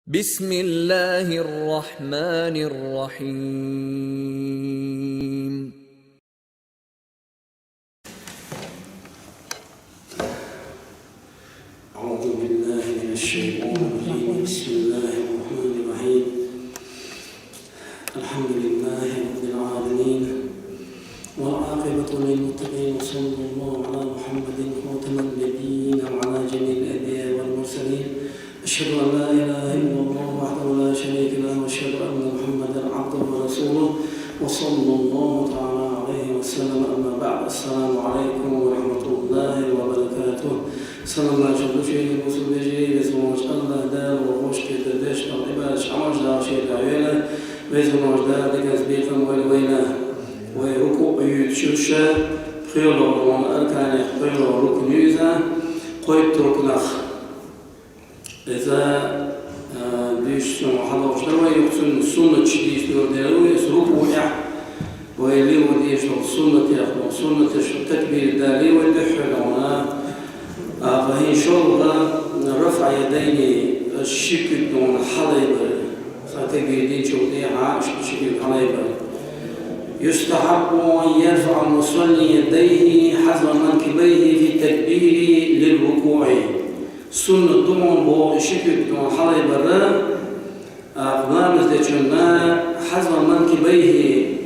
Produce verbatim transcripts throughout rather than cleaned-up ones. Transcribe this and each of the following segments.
بسم الله الرحمن الرحيم. أعوذ بالله من الشيطان الرجيم. بسم الله الرحمن الرحيم. الحمد لله رب العالمين، والعاقبة للمتقين، وصلى الله على محمد خاتم النبيين وعلى جميع الأنبياء والمرسلين. أشهد أن لا إله إلا الله وحده لا شريك له، وأشهد أن محمدا عبده ورسوله، وصلى الله تعالى عليه وسلم. أما بعد، السلام عليكم ورحمة الله وبركاته. Салам-маршал ду шуьга, бусалба вежарий, Веза волчу АллахӀ Дала вай гӀоьшкеда деш долу Ӏибадаташ Ӏамош Дала шен дуьхьа вела, Веза волчу Дала диканца бекхам вай вайна, вай рукуъ юьйцуш, пхоьалгӀа вон арканех пхоьалгӀа рукн ю иза, кхойтта рукнах. Иза, а, дуьйцуш цунах хьалхашдара вай, юха цуьнан суннаташ дийцалур дара вай, иза рукуъехь вай лело дезаш долу суннатех, суннаташ такбир далий вай дуьххьара вона, а, ткъа хӀинца шолгӀа рафъу ядайни, ши куьг вона хьалаайбар, цхьа такбир динчул тӀехьа ши куьг хьалаайбар. يستحب أن يرفع المصلي يديه حذو منكبيه في التكبير للركوع. Суннат ду вона боху и ши куьг вона хьалаайбар, а, ламаз дечунна, حذو منكبيه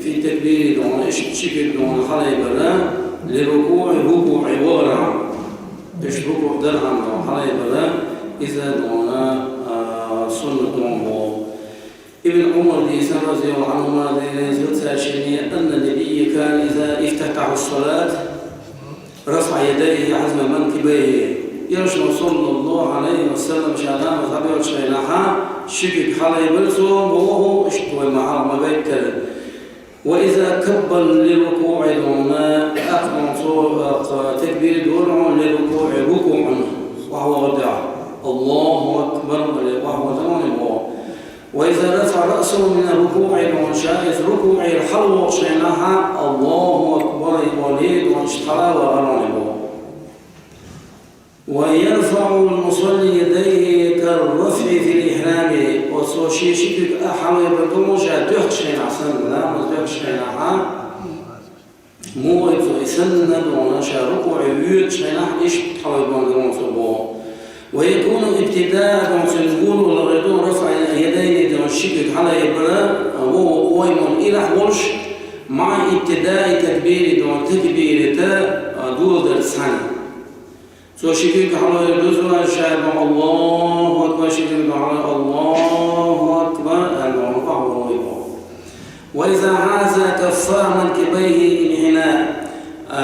في التكبير ду вона, и ши куьг вона хьалаайбар, للركوع, рукуъе вахархьама. Иштта рукуъ дархьама вона хьалаайбар, иза ду вона, а, суннат ду вона боху. Ибн Ӏумара дийцина, رضي الله عنهما, дийцина цо шена, أن النبي كان إذا افتتح الصلاة رفع يديه حذو منكبيه. Элчано, саллаллаху Ӏалайхи ва саллам, ша ламаз дӀабоьлхучу хенахь, ши куьг хьалаайбира цо, боху, иштта вай ма хьалха ма гайтара. وإذا كبر للركوع ду вона, тӀаккха цо, а, такбир дора вона, للركوع, рукуъна охьавахар дуьхьа. الله أكبر, вале, охьавахар вона боху. وإذا رفع رأسه من الركوع ду вона, ша иза рукуъера хьалавогӀучу хенахь, الله أكبر, вале, ду вона, иштта хьала а вахар вона боху. ويرفع المصلي يديه كالرفع في الإحرام. Оцо шен ши куьг а хьалаайбар ду вона ша доьхкучу хенахь санна, ламаз доьхкучу хенахь, муха айбу цо и санна ду вона ша рукуъе воьдучу хенахь, иштта хьалаайбар ду вона цо боху. ويكون ابتداء ду вона цуьнан гуламехь ду вона رفع اليدين ду вона ши куьг хьалаайбар, وهو قائم, ирахь волуш, مع ابتداء التكبير ду вона такбират доладарца цхьаьна. Цо ши куьг хьалаайбар ду цо ша боху, الله أكبر, ши куьг хьалаайбар, الله أكبر аьлла, охьавахар вай боху. وإذا حاذا كفاه منكبيه انحنى. А,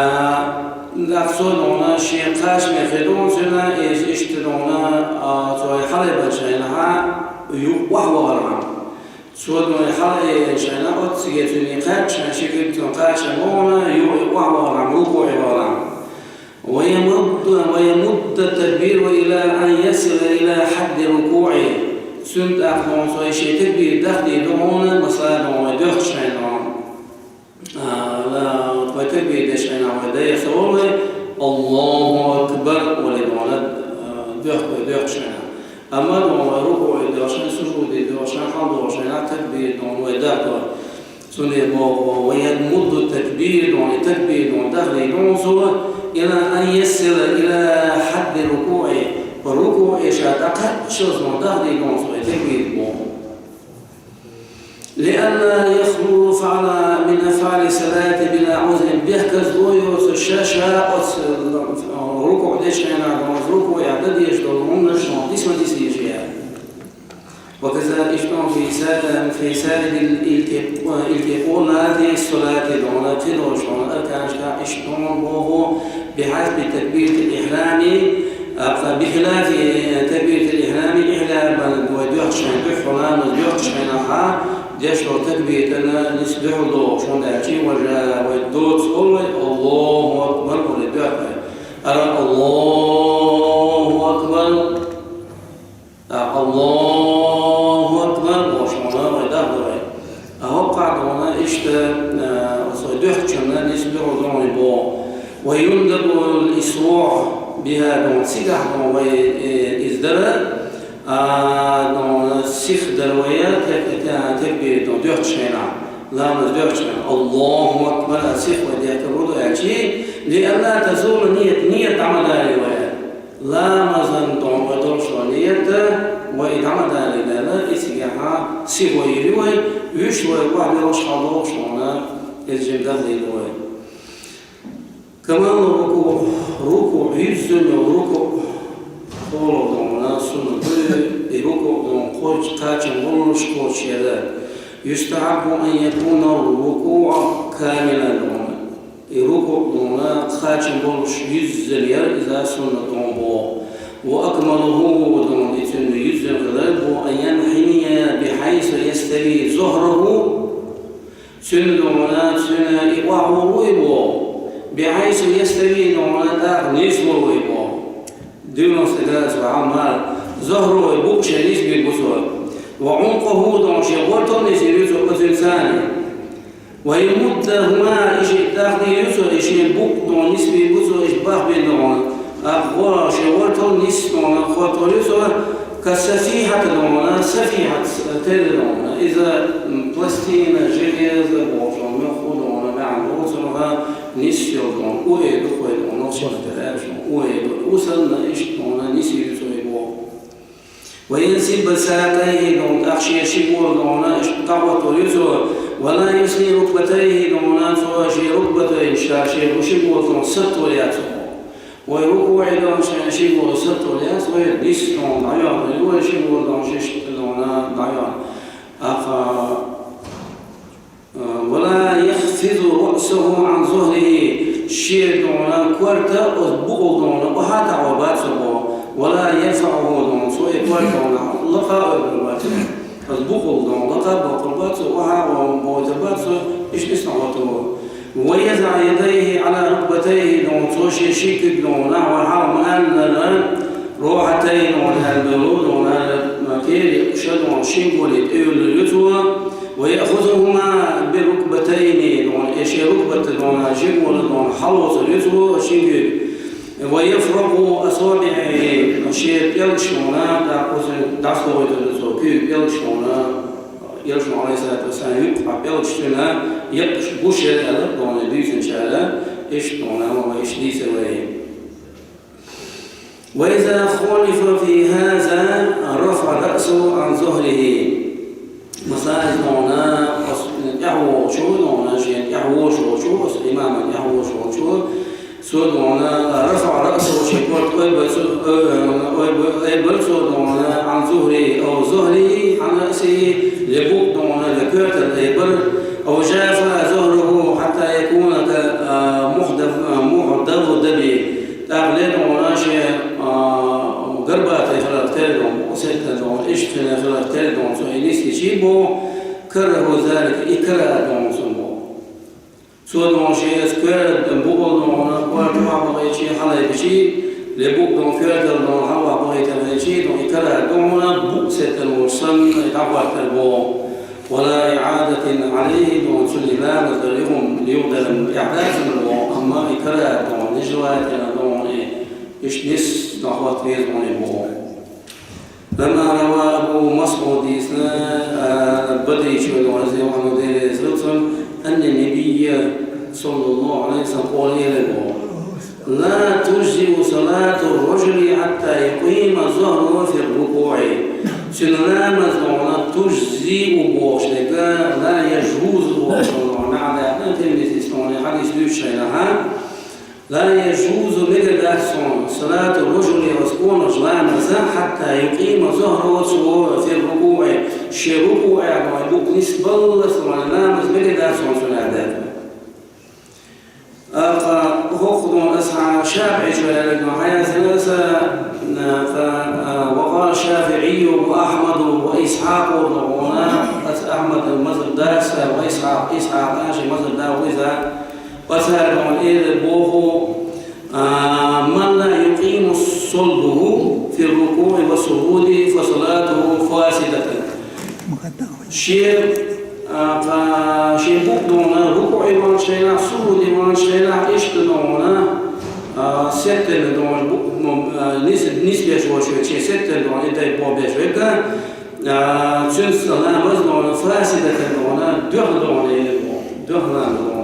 тӀаккха цо ду вона шен кхачамехь ду вона цуьнан, иза иштта ду вона, а, цо хьалаайбарчу хенахь, юха охьавахархьама. Цо ду вона хьалаайбарчу хенахь, оццигахь цуьнан кхаччалц ши куьг цуьнан кхачам бу вона, юха охьавахархьама, рукуъе вахархьама. ويمد، ويمد التكبير إلى أن يصل إلى حد الركوع. Цуьнан тӀаккха ду вона цо шен такбир дахдийр ду вона, масала, ду вона вай доьхкучу хенахь. А, ла, вай такбир дечу хенахь вай дайх ца волу вай, الله أكبر, вале, ду вона, а, доьхку вай доьхкучу хенахь. Амма ду вона вай рукуъе доьхучу хенахь, сужуде доьхучу хенахь, хьалдогӀучу хенахь такбир ду вона вай дахдо. Цундела боху, ويمد التكبير ду вона, и такбир ду вона дахдийр ду вона цо, إلى أن يصل إلى حد الركوع, рукуъе ша дӀакхаччалц ду вона дахдийр ду вона цо и такбир боху. لئلا يخلو فعل من أفعال الصلاة بلا عذر, бехказло йоцуш ша, ша оцу рукуъ дечу хенахь ду вона, рукуъехь дан дезаш долу хӀуманаш ду вона диса ма дисийша. وكذا иштта ду вона في سائر، في سائر الالتق-، الالتقاءات الصلاة ду вона, кхидолуш ду вона арканашкахь иштта ду вона боху, بحذف تكبيرة الإحرام، а, بخلاف تكبيرة الإحرام, ихьрам вай доьхкучу хенахь, дуьххьара ламаз доьхкучу хенахь деш долу такбиратана нийса дуьхьал догӀуш, хӀунда аьлча важа вай доцу олу вай, الله أكبر олий доьхку вай. Ара الله أكبر. А, الله أكبر бохуш ду вона вай дахдо вай. А хӀокхахь ду вона иштта, а, оцу вай доьхкучунна нийса дуьхьал ду вай боху. ويندب الإسراع بها ду вона, цигахь ду вона вай, э, иза дара, а, ду вона Сиха дар вай, тек-, те-, текбир доьхучу хенахь, ламаз доьхучу хенахь, Аллаху акбар аьлла сиха вай дехкар ду аьлча, لئلا تزول النية, ният дӀа ма далийла вай. Ламазан тӀехь вай долуш долу ният, вай дӀа ма далийла, и цигахь сиха вай йийр ю вай, вуьш вай охьадоьлхуш хьал дохуш хьуна, иза жима далийла вай. كمال الركوع, рукуъ, юьззина йолу рукуъ, хӀора дона суннат ду, и рукуъ дона кхочу кхачам болуш кхочушъяр. يستحب أن يكون الركوع كاملا дона. И рукуъ дона кхачам болуш юьззина яр иза суннат дона боху. وأكمله дона и цуьнан юьззина хилар бу أن ينحني بحيث يستوي ظهره Цуьнан дона, цуьнан и охьаволу вай боху. بحيث يستوي дона, тӀаккха нисло вай боху. Девяносто градусов хьалмара, ظهره букъ шен нисбийр бу цо. وعنقه дона, шен гӀортал нисйийр ю цо оцуьнца. ويمدهما, и шиъ дахдийр ю цо, и шен букъ дона нисбийр бу цо, и шиъ бахбина дона. ТӀаккха шен гӀортал нисдона хӀоттор ю цо, كالصفيحة дона, сафихьат терра дона. Иза, м, пластина, железо бохучун муьлхха дона, маьӀна боху цунах, нисйолу дона, уэ ду кхой дона, нохчийн тера аьлча, уэ ду. Уьш санна иштта дона, нисйийр ю цо и боху. وينصب ساقيه дона, тӀаккха шен ши гола дона, иштта дӀахӀоттор ю цо, ولا يثني ركبتيه дона, цо шен рукбатайн, ша шен ши гола дона, саттор яц цо. Вай рукуъе дона шен ши гола саттор яц, вай нисдона дӀайоьллу, вай ши гола дона шиъ дона дӀайоьллу. ТӀаккха, а, ولا يخفض رأسه عن ظهره, шен дона корта оцу букъал дона охьа а таӀор бац цо боху, ولا يرفعه дона, цо и корта дона лакха а ойбур бац. Ас букъал дона лакха а боккхур бац цо, охьа а бохуьйтур бац цо, иштта нисдина хӀоттор. ويضع يديه على ركبتيه дона, цо шен ши куьг дона, ва хьалха ма-аьллара, روحتين дона, аьлла долу дона, кери ша дона, шин голи тӀеюьллур ю цо, ويأخذهما بركبتين дона, и шен рукбатан дона, шин гола дона, хьалоцур ю цо, шин куьг. ويفرق أصابعه, шен пӀелгаш дона, тӀаккха оцу дӀасадохуьйтур ю цо, куьйга пӀелгаш дона, Элчано, عليه الصلاة والسلام, юккъехь пӀелгаш цуьнан еккъаш гуш яра аьлла дона дуьйцинчара, иштта дона, ма иштта дийцира вай. وإذا خولف في هذا رفع رأسه عن ظهره. Масала, иза дона, ас-, тӀаьхьавогӀучо дона, шен тӀаьхьавогӀуш волчо, ас имаман тӀаьхьавогӀуш волчо, цо дона, رفع رأسه, шен корта ойбур цо, э, ойбур, ойбур цо дона, عن ظهره أو ظهره عن رأسه, я букъ дона, я коьртал ойбур, أو جافى ظهره حتى يكون ك-, а, محدب-, а, محدبدب. ТӀаккха ле дона шен, а, гарбатай хиларх тера дона, букъ сеттина дона, иштта хиларх тера дона, цо и нисдичи боху, كره ذلك, и карахӀат дона цунна боху. Цо дона шен эца коьрта букъал дона, корта охьабахийчи, хьалайбичи, ле букъ дона коьртал дона, хьалохьабахийтина хилчи, дона и карахӀат дона, букъ сеттина волуш санна, и дӀахӀоттар боху. ولا إعادة عليه дона, цунна ламаз дар юхум, юхадар тӀехь дац цунна боху, амма и карахӀат дона, нежелательно дона, и иштта нисдина хӀотта веза дона боху. لما روى أبو مسعود дийцина, а, Бадричо дона, رضي الله عنه, Дела реза хила цунна, أن النبي صلى الله عليه وسلم قال, элира боху. لا تجزئ صلاة الرجل حتى يقيم ظهره في الركوع. Цуьнан ламаз дона تجزئ бохуш дерг, لا يجوز бохуш дерг, маьӀна даьккхина Тирмизис дона хьадис дуьйцучу хенахь. لا يجوز мегар дац цунна صلاة الرجل, оцу къонахчун ламаз, حتى يقيم ظهره цо في الركوع, шен рукуӀехь дона букъ нисбаллалц дона ламаз мегар дац цунна, цуьнан даьккхина. ТӀаккха хӀокху дона аса хьан ШафиӀичо аьлларг дона хьан яздина аса, а, тӀаккха, а, وقال الشافعي وأحمد وإسحاق дона, аса Ахьмадан мазхӀаб да аса, ва Исхьакъ, Исхьакъа шен мазхӀаб да ву иза. Ва цара дона элира боху, а, من لا يقيم صلبه في الركوع والسجود فصلاته فاسدة. Шен, а, кха-, шен букъ дона рукуӀе ваханчу хенахь, сужуде ваханчу хенахь, иштта дона, а, сеттина дона букъ, м, а, нис-, нисбеш волчу верг, шен сеттина дона и дай бохбеш верг, А, цуьнца ламаз дона, фасидатан дона, дуьхьал дона, дуьхьал ламаз дона.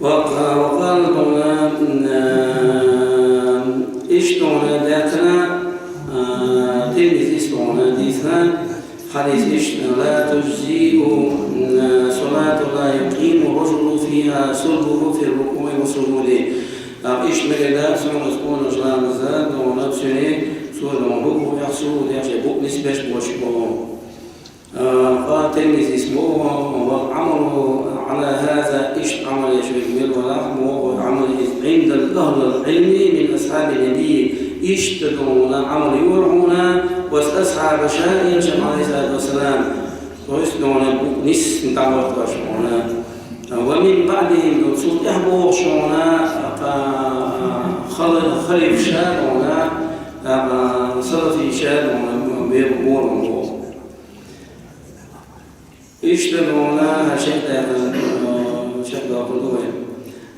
وق-، وقال дона, а, иштта дона даьккхина, а, Тирмизис дона дийцина, хьадис иштта: لا تجزئ صلاة لا يقيم الرجل فيها صلبه في الركوع والسجود. А, иштта мегар дац цунна къонахчун ламаз дона, цуьнан, цо дона рукуъ яхь, сужуд яхь, шен букъ нисбеш болуш болу. А, къа Тирмизис боху: والعمل على هذا, иштта Ӏамал еш верг мел валахь, боху, Ӏамал иза عند أهل العلم من أصحاب النبي. Иштта дона Ӏамал йора хьуна, вас асхьабаша, Элчан, عليه الصلاة والسلام, то есть дона букъ нисса дӀахӀоттош хьуна. ومن بعدهم, дона цул тӀаьхьа бохуш хьуна, а, хала-, халифаша дона, а, салафиша дона, бер бора боху. Иштта дона, хьан шек даьккхина, а, шек доккхур ду вай.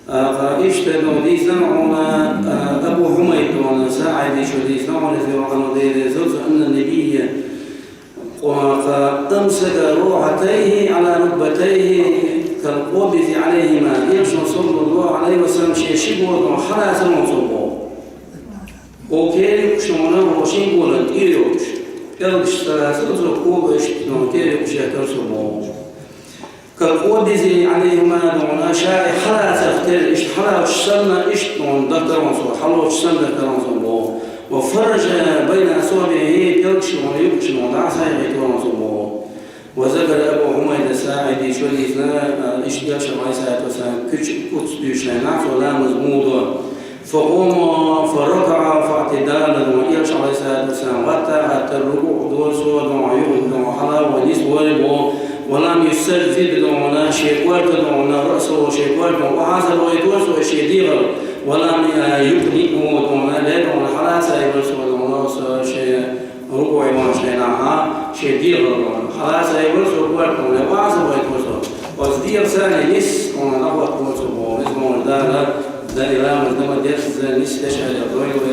А, иштта дона дийцина хьуна, а, Абу Хьумайд дона, СаӀиди чу дийцина хьуна, из йоӀана Дела реза хуьлда цунна, أن النبي أمسك راحتيه على ركبتيه كالقابض عليهما. Элчано, صلى الله عليه وسلم, шен ши гола дона хьалацар цо боху. Кхо кер юкъаш дона, кхо шин гола тӀера йолуш, пӀелгаш ца лацар цо, кхо иштта дона кер юкъаш еттар цо боху. كالقابض عليهما дона, ша и хьалацарх тера, иштта хьалоцуш санна, иштта дона даттар цо, хьалоцуш санна даттар цо боху. وفرج بين أصابعه, пӀелгаш дона юкъаш дона дӀасахьийхийтар цо боху. وذكر أبو حميد الساعدي чу дийцина, а, иштта Элчан, عليه الصلاة والسلام, куьч-, куц дуьйцуш хенахь, цо ламаз муха до. فقام فركع فاعتدالا, Элча, عليه الصلاة والسلام, гӀатта а гӀаттар, рукуъ дора цо, дона юха, дона хьала а вай, ниса вара боху, ولم يسدد дона шен корта дона, رأسه, шен корта дона, охьа а ца бахийтора цо шен дегӀал, ولم يقنعه дона, ле дона хьала а ца йора цо дона, со шен рукуӀе ваханчу хенахь, шен дегӀал дона хьала а ца йора цо корта дона, охьа а ца бахийтора цо. Оцу дегӀаца ниса дона дӀахӀоттора цо боху, иза ма вара Дала, дан и ламаз дан ма деза, ниса деш аьлла, дойла.